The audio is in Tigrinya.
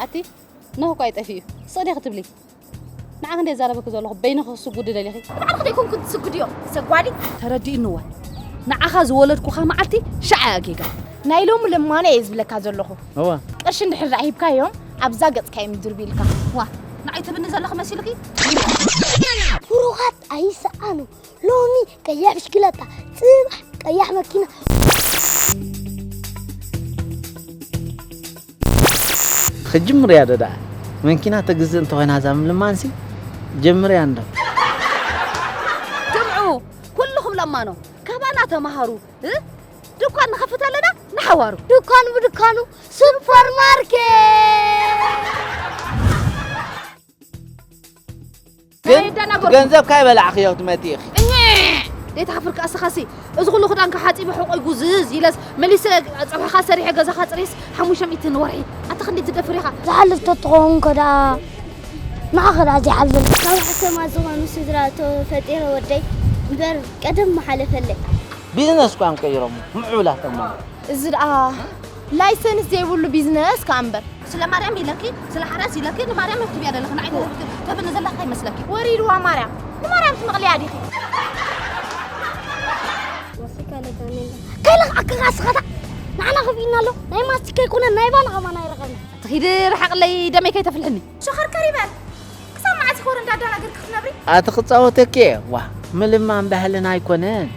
ኣቲ ነሆ እኳ ይጠፍእ እዩ። ስቕ ዲኺ ትብሊ? ንዓኺ እንደ ዛረበኪ ዘለኹ በይንኺ ክስጉዲ ደሊኺ? ንባዕልኺ ደይኮንኩ ትስጉድዮ፣ ሰጓዲ። ተረዲእኒ እወ። ንዓኻ ዝወለድኩኻ መዓልቲ ሻዕ እያ ጌጋ። ናይ ሎሚ ለማነ እየ ዝብለካ ዘለኹ። እወ። ቅርሺ እንድሕር ደኣ ሂብካዮም፣ ኣብዛ ገጽካ እዮም ይድርብዩልካ። ዋ፣ ንዓይ ትብኒ ዘለኺ መሲልኪ? ብሩኻት ኣይሰኣኑ። ሎሚ ቀያሕ ብሽክለታ፣ ጽባሕ ቀያሕ መኪና። ክጅምር እያ ዶ ደኣ? መንኪና ተግዝእ እንተኾይና እዛ ምልማንሲ ጀምርያ እንዶ። ስምዑ፣ ኩልኹም ለማኖ፣ ካባና ተማሃሩ፣ እ? ድኳን ንኸፍት ኣለና፣ ንሓዋሩ። ድኳን ብድኳኑ፣ ሱፐር ማርኬት። ግን ከመይ ደናገርኩ? ገንዘብ ካይ በላዕኽዮ ትመቲ ኢኺ። እኘ! ደይትሓፍር ከኣ እስኻሲ፣ እዚ ኩሉ ክዳንካ ሓጺበ ሕቖይ ጉዝዝ ኢለስ፣ መሊሰ ጸብሕኻ ሰሪሐ ገዛኻ ጽርየስ ሓሙሽተ ሚእቲ ንወርሒ። ኣታ ክንደይ ትደፍር ኢኻ? ዝሓልፍ ተትኸውን ከ ደኣ፣ ንዓኻ ደኣ ዘይሓልፍ። ካብ ሕሰማ ዝኾኑ ስድራ ተፈጢረ ወደይ፣ እምበር ቀደም ምሓለፈለይ። ቢዝነስ እኳ እዮም ቀይሮሞ፣ ምዕቡላት እዮም። እዚ ደኣ ላይሰንስ ዘይብሉ ቢዝነስ ከኣ እምበር። ስለ ማርያም ኢለኪ፣ ስለ ሓራስ ኢለኪ፣ ንማርያም ክትብያ ዘለኺ ንዓይ ተብኒ ዘለኺ ከይመስለኪ። ወሪድዋ ማርያም። ንማርያም ትመቕልያ ዲኺ? ከይለኽዓካ ኸዓ ስኻታ ንዓና ከፊእና ኣሎ። ናይ ማስቲካ ኣይኮነን፣ ናይ ባና ኸማን ኣይረኸብና። ትኺዲ ርሓቕለይ ደመይ ከይተፍልሕኒ። ሸኸርከር ይበል። ክሳብ መዓስ ኢኺ ወረ እንዳዳናገርኪ ክትነብሪ? ኣቲ ክጻወተኪ እየ። ዋ፣ ምልማን ባህልና ኣይኮነን።